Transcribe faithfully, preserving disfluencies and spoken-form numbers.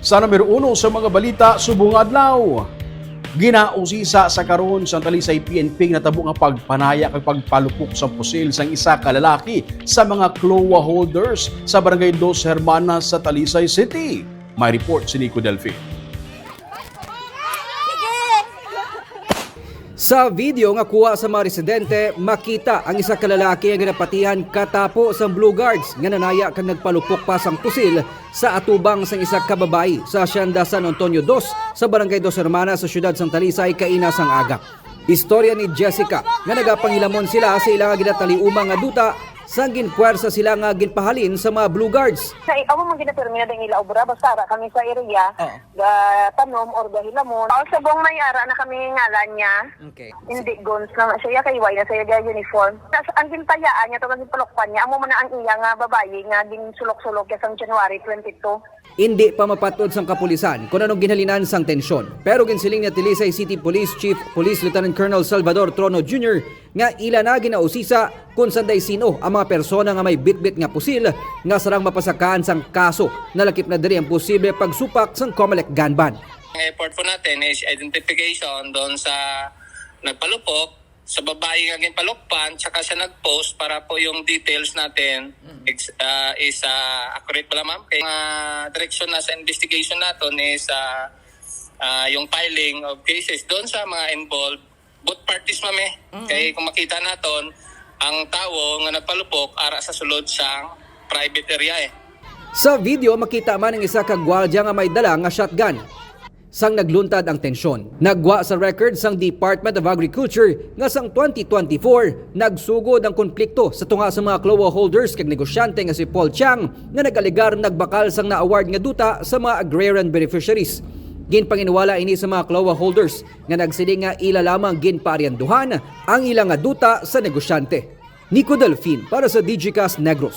Sa numero uno sa mga balita subong nga adlaw, ginausisa sa karon sa Talisay P N P ang natabo nga pagpanaya kag pagpalupok sa pusil sang isa ka lalaki sa mga CLOA holders sa Barangay Dos Hermanas sa Talisay City. May report si Nico Delfin. Sa video nga kuha sa mga residente, makita ang isa ka lalaki nga ginapatihan katapo sang Blue Guards nga nanaya kag nagpalupok pa sang pusil sa atubang sang isa ka babayi sa Hacienda San Antonio Dos sa Barangay Dos Hermanas sa siyudad sang Talisay kaina sang aga. Istorya ni Jessica nga nagapangilamon sila sa ila nga ginataliuma nga duta sang ginpuwersa sila nga ginpahalin sa mga Blue Guards. Sa amo man ginatermina ang ila obra, basta ara kami sa area, Oo. Gatanom or gahilamon. Paul Sabong may ara na kami ngalan niya. Okay. Hindi guns na nga siya, kay way na siya ga uniform. Nas, ang gintayaan niya to, ang ginpalukpan niya, amo man na ang iya nga babayi nga ginsulok-sulok niya sang January twenty-two. Indi pa mapatod sang kapulisan kon anong ginhalinan sang tensyon. Pero ginsiling ni Talisay City Police Chief Police Lieutenant Colonel Salvador Trono Junior nga ila na ginausisa kon sanday sin-o ang mga persona nga may bitbit nga pusil nga sarang mapasakaan sang kaso. Nalakip na diri ang posible pagsupak sang Comelec gun ban. Ang effort po natin is identification doon sa nagpalupok, sa babae nga ginpalukpan, tsaka siya nag-post para po yung details natin ex- ah, is ah, accurate pala, ma'am. Kaya mga direksyon na sa investigation natin is ah, ah, yung filing of cases doon sa mga involved, both parties, ma'am, eh. Kay kung makita natin, ang tawo nga nagpalupok ara sa sulod sang private area, eh. Sa video, makita man ang isa ka gwardya nga may dala nga shotgun. Sang nagluntad ang tensyon, nagwa sa record sang Department of Agriculture nga sang twenty twenty-four nagsugod ang konflikto sa tunga sa mga CLOA holders kag negosyante nga si Paul Chang, nga nag-alegar nagbakal sang na-award nga duta sa mga agrarian beneficiaries. Ginpanginiwala ini sa mga CLOA holders nga nagsiling nga ila lamang ginpaaryanduhan ang ila nga duta sa negosyante. Nico Delfin para sa Digicast Negros.